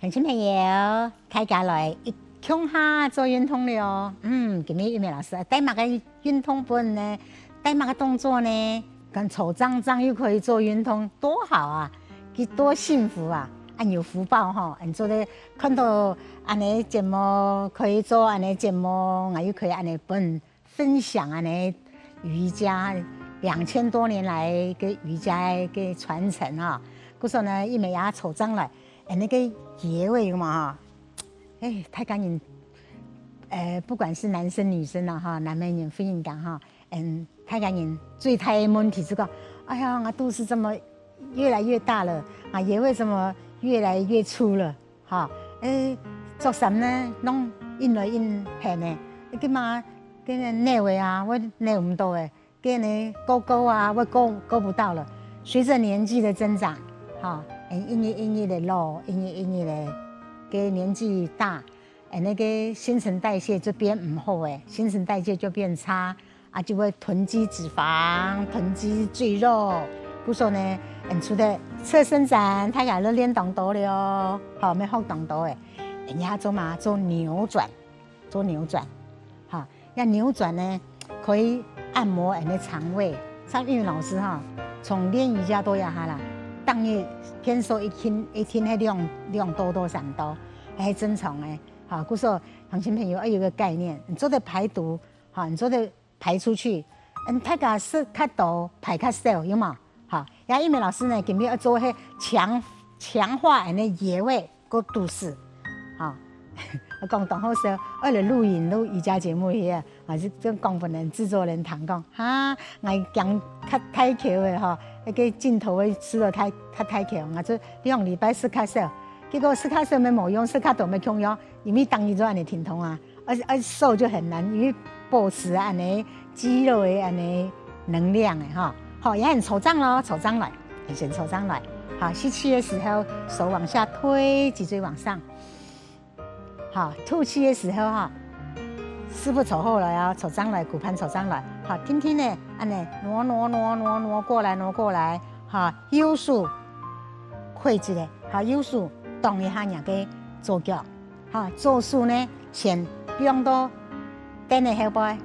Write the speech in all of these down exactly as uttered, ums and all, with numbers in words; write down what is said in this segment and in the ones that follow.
鄉親朋友，大家來一共下做運動了哦。嗯，今日玉美老師帶麼个運動分呢？帶麼个動作呢？看坐正正又可以做運動，多好啊！佢多幸福啊！恁有福報吼！恁做得看到恁呢節目，可以做恁呢節目，𠊎又可以恁呢分分享恁呢瑜伽兩千多年來个瑜伽个傳承啊。故所呢，玉美也坐正來，恁呢个穴位有無哈？哎，大家人，呃，不管是男生女生啊哈，男人、婦人家哈，嗯，大家人最大个問題就講，哎呀，我肚子怎麼越來越大了？啊，穴位怎麼越來越粗了？哈，哎，著衫呢，攏印來印去呢，這嘛，這个扭个啊，會扭毋到个，這呢，勾勾啊，會勾，勾不到了。隨著年紀的增長，哈，哎，一日一日的老，一日一日的，這年紀大，哎，那個新陳代謝就變毋好，哎，新陳代謝就變差，啊，就會囤積脂肪、囤積赘肉。故所呢，嗯，除了側伸展，大家都練當多了哦，好，愛學當多个，人家做嘛，做扭轉，做扭轉，哈，要扭轉呢，可以按摩人的腸胃。像玉老師哈，從練瑜伽到這下啦，當日天數一天一天係量量多多三多，還正常个。 哈，故所鄉親朋友愛有个概念，你做得排毒，哈，你做得排出去，嗯，大家食較多，排較少，有無？哈，也玉美老師呢，今日愛做个強強化恁呢穴位个肚屎，哈，我講當好笑，愛來錄影錄瑜伽節目去啊，啊，就就講分人製作人聽講，哈，𠊎講較大箍个吼，那個鏡頭會使到太太大箍，𠊎就兩禮拜食較少，結果食較少乜無用，食較多乜共樣。 因為當日就恁呢停動啊，而而瘦就很難，因為保持恁呢肌肉个恁呢能量个哈。好，也很坐正咯，坐正來，先坐正來。好，吸氣的時候手往下推，脊椎往上。好，吐氣的時候哈，屎朏坐好來哦，坐正來，骨盤坐正來。好，定定个，恁呢挪挪挪挪挪過來，挪過來。好，右手開一个，好，右手擋一下若个左腳。 哈，左手呢，先放到凳个後背，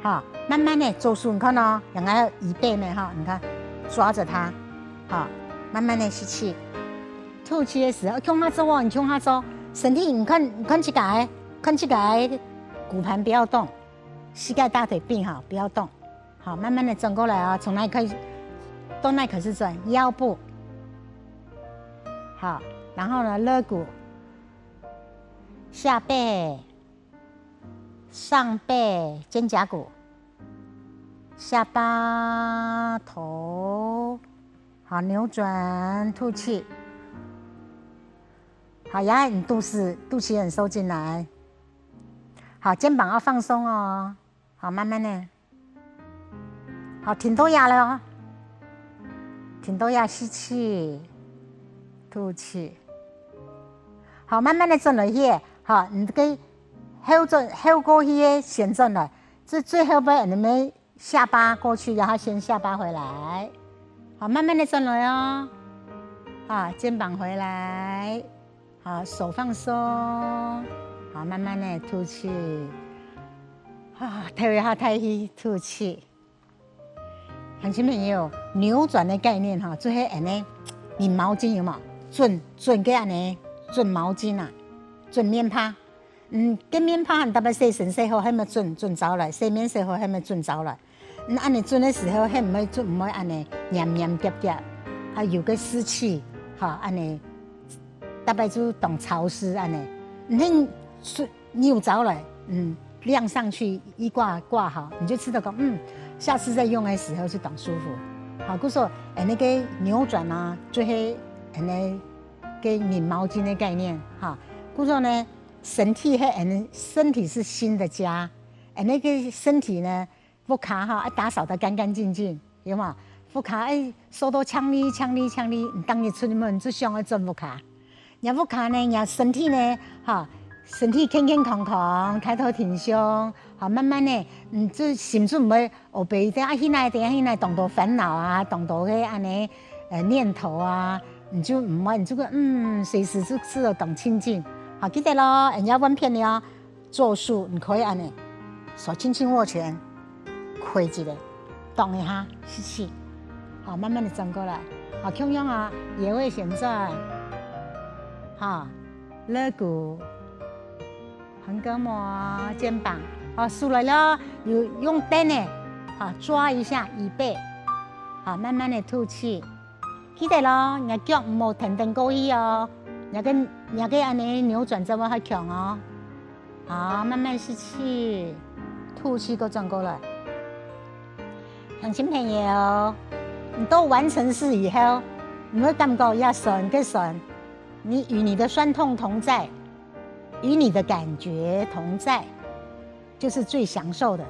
哈，慢慢个左手你看哦，用个椅背呢，哈，你看，抓著它，哈，慢慢个吸氣，吐氣的時候，共下做哦，你共下做，身體你看，你看自家个，看自家个骨盤不要動，膝蓋大腿併好，不要動，好，慢慢个轉過來哦，從哪裡開始，到哪裡開始轉，腰部，好，然後呢，肋骨， 下背、上背、肩胛骨、下巴、頭，好，扭轉，吐氣。好，也你肚屎，肚臍很收進來。好，肩膀要放鬆哦。好，慢慢的。 好，停到這了哦，停到這吸氣，吐氣。好，慢慢的轉來去，好，你个後轉，後過去个先轉來，這最後尾你們下巴過去，然後先下巴回來。好，慢慢的轉來哦，好，肩膀回來。 好，手放鬆，好，慢慢的吐氣，啊，透一下大氣，吐氣。鄉親朋友，扭轉的概念哈，就係恁呢，你毛巾有無？準準个恁呢，準毛巾啊，準面帕。嗯，个面帕你特別洗身洗好，還無準準走來，洗面洗好，還無準走來。 嗯，恁呢準个時候，係毋會就毋會恁呢黏黏夾夾，啊，有个濕氣，哈，恁呢，大概就當潮濕恁呢。你係扭走來，嗯，晾上去，一掛掛好，你就知道講，嗯，下次再用的時候就當舒服。好，故所，哎，那個扭轉啊，就係，哎，那個擰毛巾的概念，哈。故所呢，身體係，哎，身體是心的家，哎，那個身體呢， 屋下哈，愛打掃得乾乾淨淨，有無？屋下愛掃到淨俐淨俐淨俐，你當日出門就想愛轉屋下。若屋下呢，若身體呢，哈，身體健健康康，抬頭挺胸，哈，慢慢呢，嗯，就心就毋會烏白，等下去哪，等下去哪，當多煩惱啊，當多个恁呢，呃，念頭啊，你就毋會，你就會，嗯，隨時就試著當清淨。好，記得咯，人家問片了，做事你可以恁呢，手輕輕握拳，開一下，動一下，吸氣。好，慢慢的轉過來。好，共樣啊，腰仔旋轉。好，肋骨。 橫膈膜、肩膀，好，手來了，有用凳仔，好，抓一下椅背，好，慢慢的吐氣。記得咯，若腳毋好跈等過去哦，若个，若个恁呢扭轉正會較強哦。好，慢慢吸氣，吐氣，過轉過來。鄉親朋友，你到完成式以後，你會感覺這痠，該痠，你與你的痠痛同在。 與你的感覺同在，就是最享受的，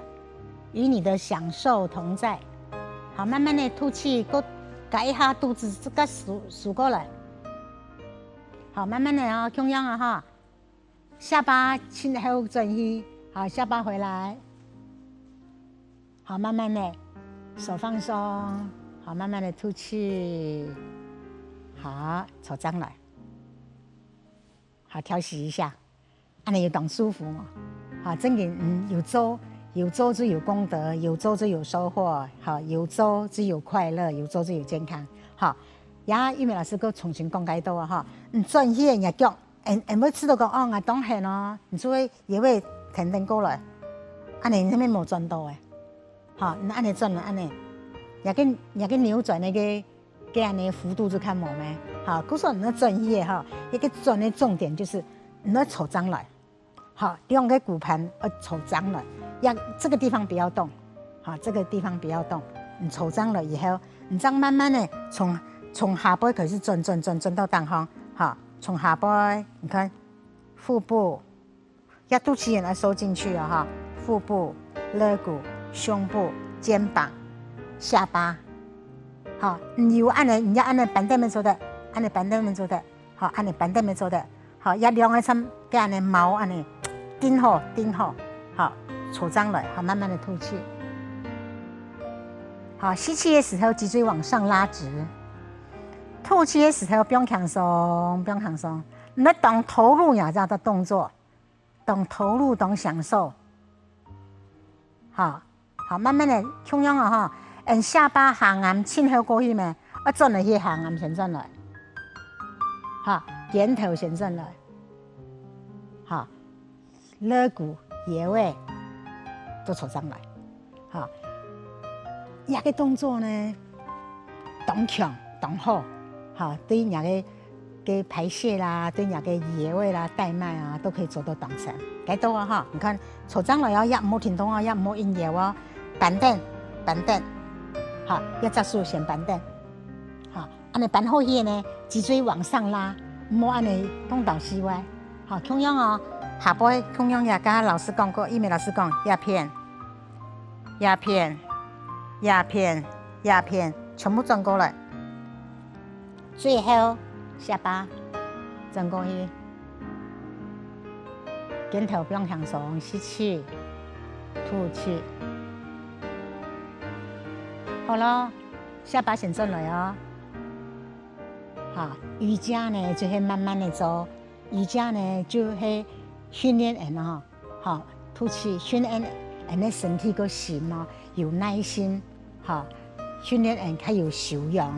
與你的享受同在。好，慢慢的吐氣，過，隔一下肚子，這個收，收過來。好，慢慢的哦，共樣啊哈，下巴前後轉去，好，下巴回來。好，慢慢的手放鬆，好，慢慢的吐氣，好，坐正來。 好，調息一下，恁呢有當舒服嘛。好，正經，嗯，有做，有做就有功德，有做就有收穫，好，有做就有快樂，有做就有健康。好，呀，玉美老師又重新講解到啊，哈，你轉去个若腳，嗯，嗯，會試著講，哦，𠊎當眩哦，你就會，也會跈等過來，恁呢你係無轉到个，好，你恁呢轉來，恁呢，也跟，也跟扭轉那個 該恁呢幅度就較無咩。好，故所你愛轉去个吼，一個轉个重點就是你愛坐正來。好，兩個骨盤愛坐正來，要這個地方不要動。好，這個地方不要動。你坐正來以後，你正慢慢的從，從下背開始轉，轉，轉，轉到頂項。好，從下背，你看，腹部， 這肚臍眼愛收進去哦，哈，腹部、肋骨、胸部、肩膀、下巴。好，你有恁呢，你愛恁呢扳等也做得，恁呢扳等也做得，好，恁呢扳等也做得，好，這兩個參，該恁呢毛恁呢，頂好，頂好，好，坐正來，好，慢慢的吐氣。好，吸氣的時候，脊椎往上拉直，吐氣的時候，放輕鬆，放輕鬆。你愛當投入這隻動作， 當投入，當享受。好，好，慢慢的，共樣啊哈，嗯，下巴下頷前後過去咩？啊，轉來去下頷先轉來。好，肩頭先轉來。好，肋骨、腰仔都坐正來。 哈，這個動作呢，當強當好，哈，對若个，个排泄啦，對若个腰仔啦、帶脈啊，都可以做到當成。該到啊哈，你看，坐正來哦，也毋好停動哦，也毋好彎腰哦，扳等，扳等，哈，這隻手先扳等，哈，恁呢扳好去呢，脊椎往上拉，毋好恁呢東倒西歪。 好，共樣哦，下背共樣也跟老師講過，玉美老師講，這片，這片，這片，這片，全部轉過來。最後，下巴轉過去，肩頭放輕鬆，吸氣，吐氣。好了，下巴先轉來哦。好，瑜伽呢，就係慢慢的做， 瑜伽呢，就係訓練𠊎吼，吼，吐氣訓練𠊎个身體个心哦，有耐心，吼，訓練𠊎較有修養，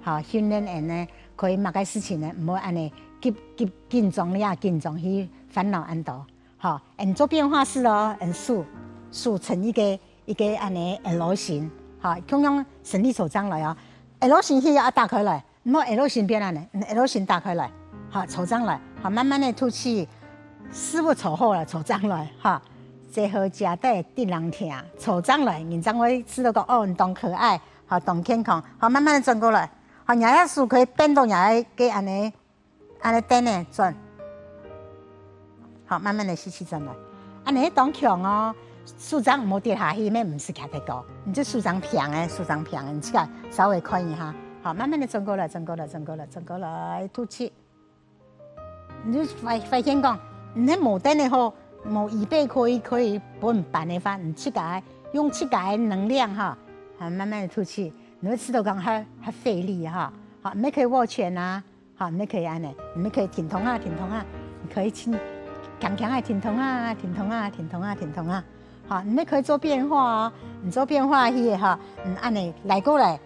吼，訓練𠊎呢，可以麼个事情呢，毋好恁呢急急緊張呀，緊張去煩惱恁多，吼，𠊎做變化式哦，𠊎手手成一個一個恁呢L形，吼，共樣身體坐正來哦，L形去啊打開來。 然後L形變恁呢，嗯，L形打開來，好，坐正來，好，慢慢的吐氣，屎朏坐好了，坐正來，哈，坐好食得得人疼，坐正來，人正會知道講，哦，你當可愛，好，當健康，好，慢慢的轉過來，好，若个手可以扳到若个，个恁呢，恁呢等呢轉。 好，慢慢的吸氣轉來。恁呢當強哦，手掌毋好跌下去，乜毋使徛忒高，你就手掌平个，手掌平个，你自家稍微看一下。好，慢慢的轉過來，轉過來，轉過來，轉過來，吐氣。你就發發現講，你係無凳仔好，無椅背可以可以分你扳个話，你自家用自家个能量哈，啊，慢慢的吐氣，你會知道講較較費力哈。好，乜可以握拳啊。好，你可以恁樣，你可以停動啊，停動啊，你可以輕輕輕輕啊，停動啊，停動啊，停動啊，停動啊。好，你可以做變化哦。你做變化去哈，嗯，恁樣來過來，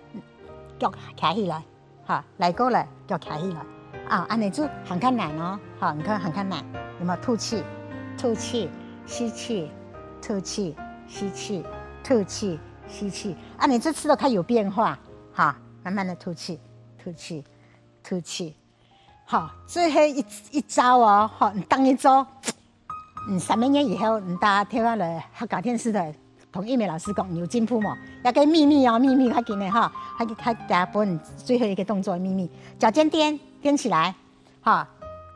腳徛起來，好，來過來，腳徛起來。啊，恁樣就還較難哦。好，你看還較難，有沒有？吐氣，吐氣，吸氣，吐氣，吸氣，吐氣，吸气。啊，你這次都較有變化，好，慢慢的吐氣，吐氣，吐氣。好，最後一一招哦，好，你當一招，你三個月以後，你大家聽下來客家電視台同玉美老師講，你有進步無？這個祕密哦，祕密較緊个哈，還還加分最後一個動作的祕密，腳尖踮踮起來，哈，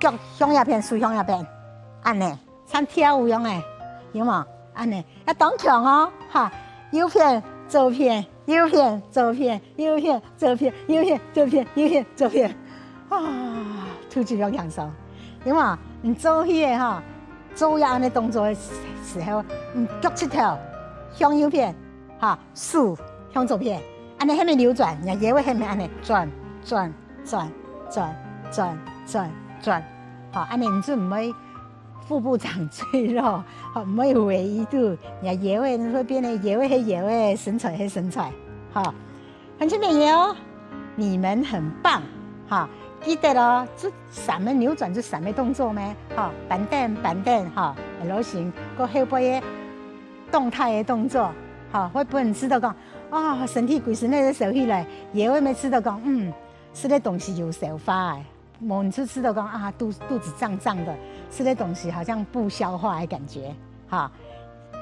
腳向這片，手向這片，恁樣，像跳舞樣个，有無？恁樣，要當強哦，哈，右片左片，右片左片，右片左片，右片左片，右片左片，啊，吐氣要輕鬆，有無？你做戲个哈，做這樣个動作的時候，你腳膝頭向右片，哈，手向左片，恁樣還沒扭轉，你腰仔還沒恁樣轉轉轉轉轉轉轉，好，恁樣你就毋會腹部長赘肉，好，毋會有圍一肚，你腰仔會變得腰仔係腰仔，身材係身材，好。鄉親朋友，你們很棒，哈！記得哦，這三個扭轉，這三個動作咩？哈，板凳板凳，哈，落身，過後背个動態个動作，哈，會分你知道講，哦，身體歸身个收起來，也會知道講，嗯，食个東西有消化个，無你就知道講啊，肚肚子脹脹的，吃的東西好像不消化的感覺，哈。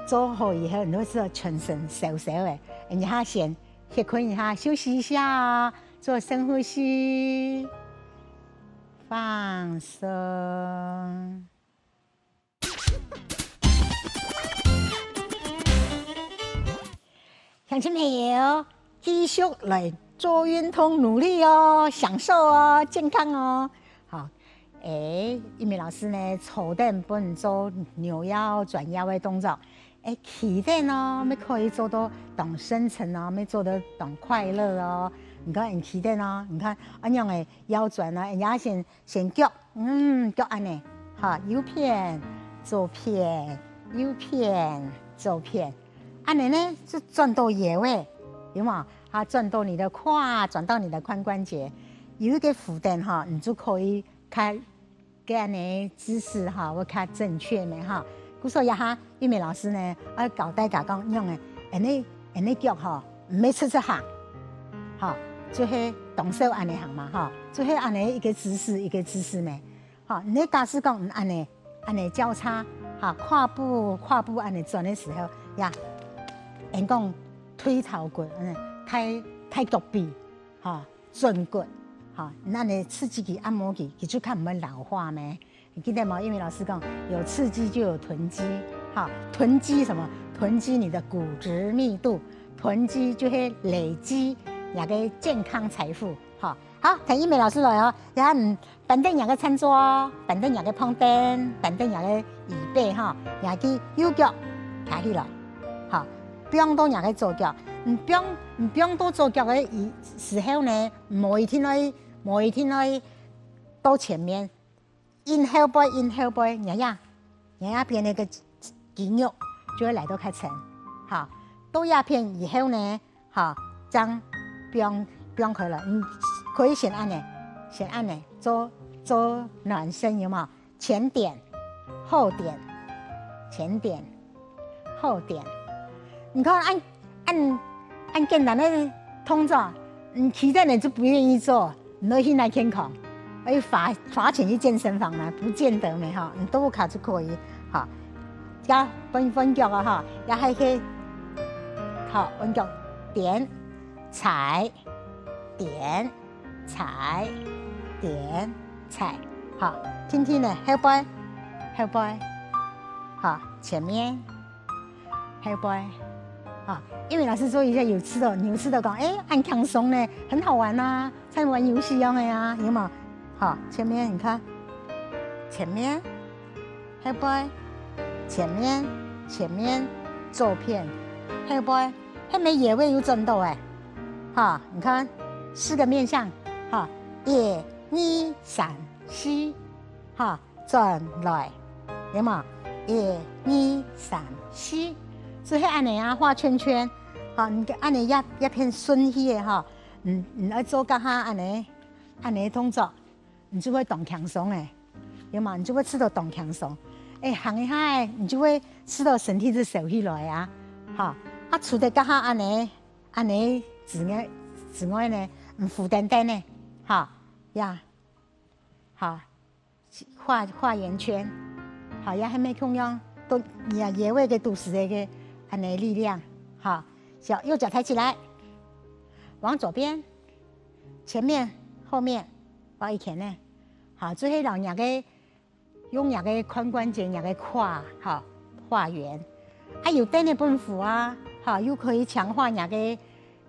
做好以後，你會知道全身燒燒个，你下先 歇睏一下，休息一下，做深呼吸，放鬆。鄉親朋友，繼續來做運動，努力哦，享受哦，健康哦。好，誒，玉美老師呢，坐等分做扭腰、轉腰个動作。 誒，企等哦，乜可以做到當深層哦，乜做到當快樂哦。你看，你企等哦，你看，恁樣誒，腰轉啊，人家先先腳，嗯，腳恁樣，哈，右片、左片、右片、左片，恁樣呢，就轉到腰仔，有無？啊，轉到你的胯，轉到你的髖關節，有一個扶等哈，你就可以開 个恁樣姿勢哈，會較正確咩哈。故所以這下玉美老師呢，愛教大家講仰仔，恁樣恁樣腳吼，毋係直直行，吼，就係當少恁樣行嘛吼，就係恁樣一個姿勢一個姿勢咩。吼，你假使講恁樣恁樣交叉，哈，跨步跨步恁樣轉个時候，呀，人講腿頭骨，嗯，抬抬腳髀，哈， 正骨，哈，恁樣刺激佢、按摩佢，佢就較毋會老化咩。你記得無？玉美老師講，有刺激就有囤積，哈，囤積什麼？囤積你的骨質密度，囤積就係累積你个健康財富，哈。好，聽玉美老師來哦，然後你搬等你个餐桌哦，搬等你个旁邊，搬等你个椅背哈，你个右腳抬起來，哈，放到你个左腳，你放你放到左腳个時候呢， 無一定愛，無一定愛到前面，向後背，向後背，你看，你看邊个肌肉就會來到較深，哈，到這片以後呢，哈，正放放開了，你可以先恁樣，先恁樣做做暖身，有無？ 前點、後點、前點、後點。你看恁恁恁簡單个動作，你企等呢就不願意做，你都現在健康，要花花錢去健身房呢，不見得咩哈，你都無卡就可以哈。這換換腳啊哈，也還可以，好，換腳點、踩、點、 踩、點、踩，好，定定个後背、後背，好，前面、後背，好。因為老師做一下有試著，你有試著講，誒，恁輕鬆呢，很好玩啊，像玩遊戲一樣个啊，有無？好，前面你看，前面、後背、前面、前面、左片、後背，還無腰仔有轉到誒，哈，你看四個面向，哈，一二、三、四，哈，轉來，有無？一、二、三、四，就係恁樣啊，畫圈圈。好，你恁樣一一片順序个哈，你你愛做該下恁樣，恁樣个動作，你就會當輕鬆誒，有無？你就會試著當輕鬆。誒，行一下誒，你就會試著身體就燒起來啊。好，啊，除忒該下恁樣，恁樣之外之外呢，你扶等等呢，好，呀。 好，畫畫圓圈，好，也還沒共樣，都你啊，腰仔个肚屎个个恁樣力量，好，小右腳抬起來，往左邊，前面、後面，畫一圈呢，好，最後摎你个用你个髖關節，你个胯，好，畫圓，啊，有凳仔分扶啊，好，又可以強化你个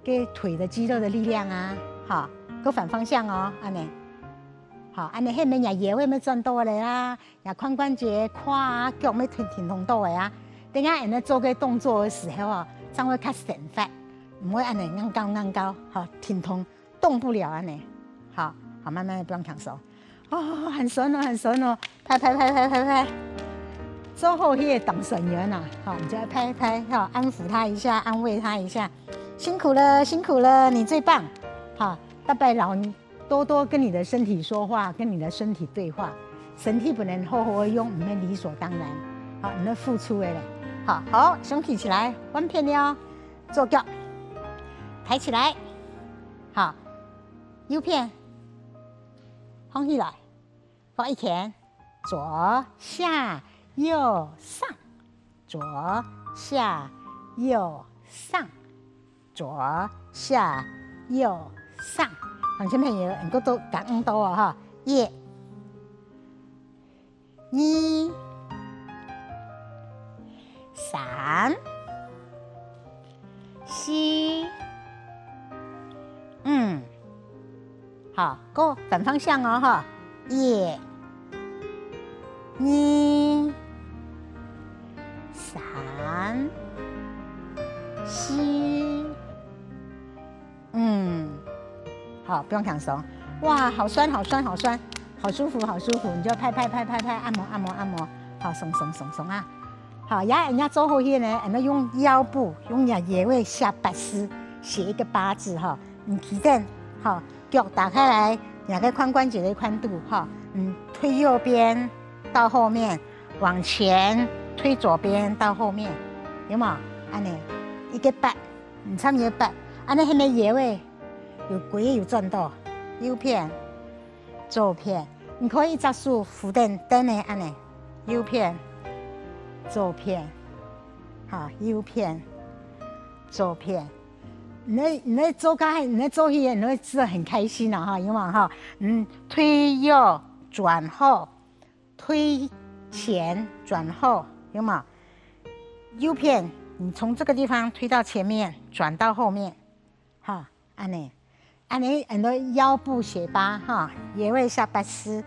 个腿的肌肉的力量啊，哈，个反方向哦，恁樣，好，恁樣係毋係若腰仔乜轉著个啦，若髖關節、胯啊、腳乜挺挺動著个啊。等下恁樣做个動作个時候哦，正會較順發，毋會恁樣硬高硬高，好，挺動動不了恁樣，好，好，慢慢的放輕鬆。 哦，很痠哦，很痠哦，拍拍拍拍拍拍，做好佢个當痠軟啊，好，你就要拍拍，哈，安撫他一下，安慰他一下，辛苦了，辛苦了，你最棒，好，大家要多多跟你的身體說話，跟你的身體對話，身體不能好好用，毋係理所當然，好，你要付出的嘞，好，好，胸挺起來，換片了，左腳，抬起來，好，右片，放起來。 畫一圈，左下右上，左下右上，左下右上。鄉親朋友，你都感應著哦，哈，一、二、三、四、五， 好，過反方向哦，哈，一、二、三、四、五，好，放輕鬆。哇，好痠，好痠，好痠，好舒服，好舒服，你就拍拍拍拍拍，按摩按摩按摩，好，鬆鬆鬆鬆啊。 好，這下恁樣做好勢呢，恁樣用腰部，用若腰仔寫八字，寫一個八字哈。你企等，好，腳打開來，若个髖關節个寬度哈，你推右邊到後面，往前推左邊到後面，有無？恁樣，一個八，你差不多八，恁樣係毋係腰仔有，有轉著，右片、左片，你可以隻手扶等凳仔恁樣。 右片、左片，哈，右片、左片。你你做該，你做戲，你會做得很開心啊，哈，有無哈？嗯，推右轉後，推前轉後，有無？右片，你從這個地方推到前面，轉到後面，哈，恁樣。 恁樣，恁樣腰部斜八哈，腰仔寫八字，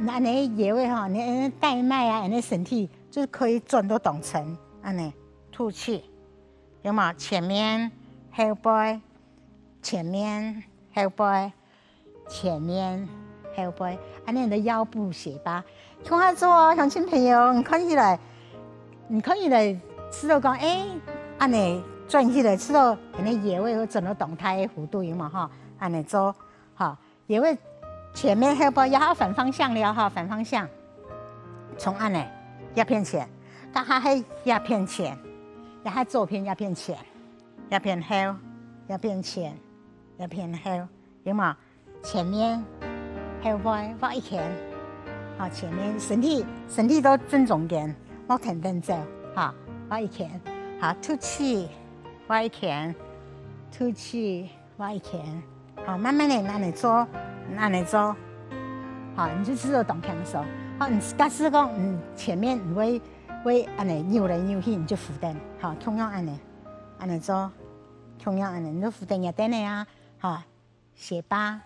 恁樣腰仔哈，你恁樣帶脈啊，恁樣身體就可以轉到當深，恁樣吐氣，有無？前面、後背，前面、後背，前面、後背，恁樣你个腰部斜八。共下做哦，鄉親朋友，你看起來，你看起來，知道講，誒，恁樣轉起來，知道恁樣腰仔會轉到當大个弧度，有無吼？恁樣做。 好，腰仔前面後背也好反方向了哈，反方向。從恁樣，這片前，該下係這片前，也係左片這片前，這片後，這片前，這片後，有無？前面、後背畫一圈，好，前面身體身體都正中間，莫跈等走，好，畫一圈，好，吐氣，畫一圈，吐氣。 畫一圈。好，慢慢仔恁樣做，恁樣做。好，你就知道當輕鬆。好，你假使講，嗯，前面你會會恁樣扭來扭去，你就扶等。好，共樣恁樣，恁樣做，共樣恁樣，你就扶等若凳仔啊。好，斜八，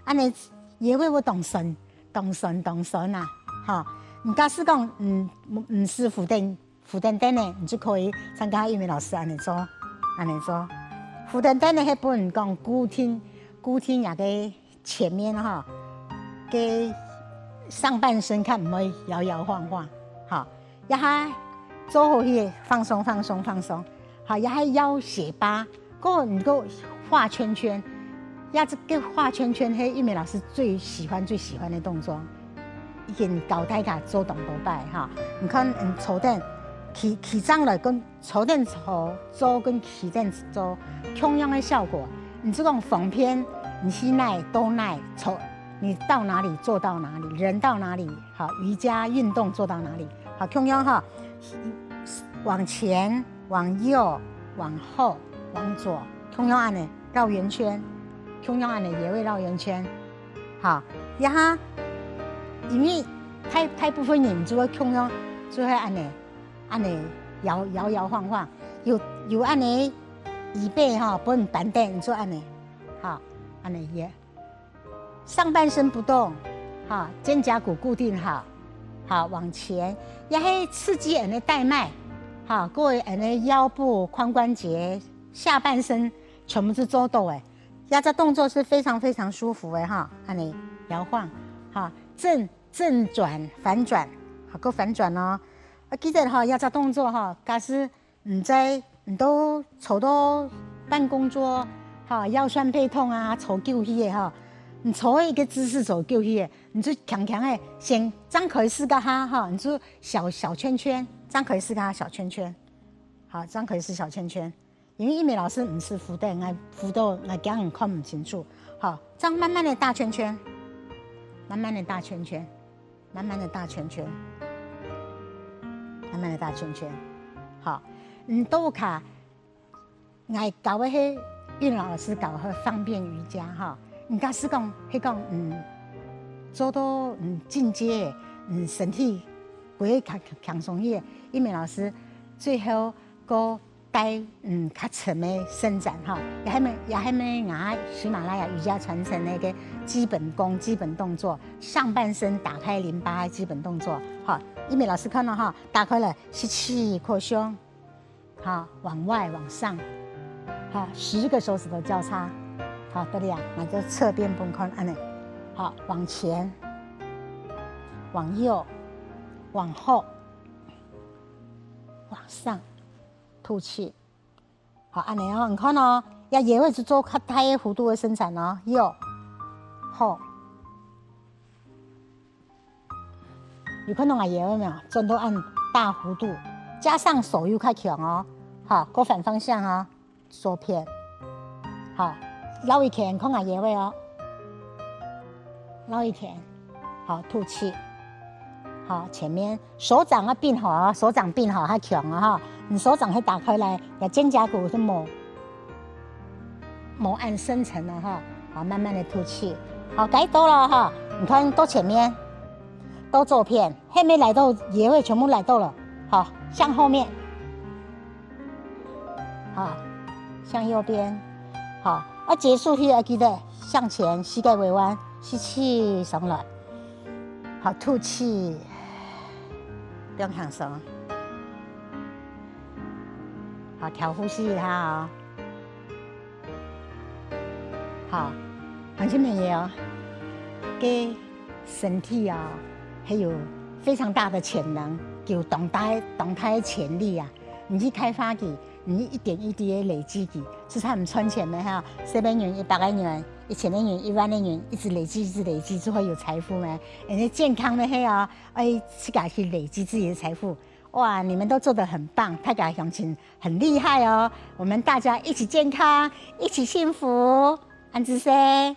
恁樣腰仔會當痠，當痠，當痠啊。好，你假使講，嗯，毋毋使扶等 扶等凳仔，你就可以參加玉美老師恁樣做，恁樣做。扶等凳仔係分講固定固定若个前面吼，个上半身較毋會搖搖晃晃，吼，這下做好去放鬆放鬆放鬆，吼，這下腰斜八，過你个畫圈圈，這个畫圈圈係玉美老師最喜歡最喜歡个動作，已經教大家做當多擺哈。你看，嗯，坐等，企企正來跟 坐等坐，做跟企等做，共樣个效果。你就講方便，你去哪到哪，坐，你到哪裡做到哪裡，人到哪裡，好，瑜伽運動做到哪裡，好，共樣哈，往前、往右、往後、往左，共樣恁呢繞圓圈，共樣恁呢也會繞圓圈，好，然後因為大大部分人就會共樣就會恁呢。 恁呢搖搖搖晃晃，有有恁呢椅背哈，分板凳做恁呢，好，恁呢也上半身不動，哈，肩胛骨固定好，好往前，也係刺激恁呢帶脈，哈，各位恁呢腰部、髖關節、下半身全部是做到的。這隻動作是非常非常舒服的哈，恁呢搖晃，哈，正正轉反轉，好，過反轉哦。 啊，記得哈，這隻動作哈，假使你在你都坐到辦公桌，哈，腰痠背痛啊，坐久去个哈，你坐一個姿勢坐久去个，你就強強个先張開四个哈，哈，你就小小圈圈，張開四个哈，小圈圈，好，張開四小圈圈。 因為玉美老師毋識輔導，𠊎輔導𠊎驚人看毋清楚。好，這樣慢慢的大圈圈，慢慢的大圈圈，慢慢的大圈圈，慢慢的大圈圈。好，你都卡，𠊎教个係玉老師教个方便瑜伽哈。你假使講，係講，嗯，做到嗯進階，嗯身體會較輕鬆些，玉美老師最後个 帶嗯較深个伸展哈，也還沒也還沒𠊎喜馬拉雅瑜伽傳承个基本功、基本動作，上半身打開淋巴个基本動作哈。玉美老師看了哈，打開了，吸氣擴胸，好，往外往上，好，十個手指頭交叉，好，對了呀，那就側邊繃開，恁呢，好，往前，往右，往後，往上，吐氣。 好，恁呢哦，你看哦，這腰仔就做較大个弧度个伸展哦，有，好。有看到𠊎腰仔無？轉到恁大弧度，加上手又較強哦，好，過反方向哦，左片，好，繞一圈，看𠊎腰仔哦。 繞一圈，好，吐氣。好，前面手掌要併好啊，手掌併好較強啊哈。你手掌會打開來，你肩胛骨是無無恁深層了哈。好，慢慢的吐氣。好，該到了哈。你看到前面，到左片，還沒來到腰仔，全部來到了。好，向後面。 好，向右邊。好，啊，結束去要記得向前，膝蓋微彎，吸氣上來。好，吐氣，放輕鬆。好，調呼吸一下哦。好，黃金美也哦，給身體啊，還有非常大的潛能，有當大當大的潛力啊！ 你去開發佢，你一點一滴个累積佢，就像毋賺錢个哈，十個銀、一百個銀、一千個銀、一萬個銀，一直累積，一直累積，就會有財富咩？人家健康个係哦，愛自家去累積自己的財富。哇，你們都做得很棒，大家鄉親很厲害哦！我們大家一起健康，一起幸福，恁仔細。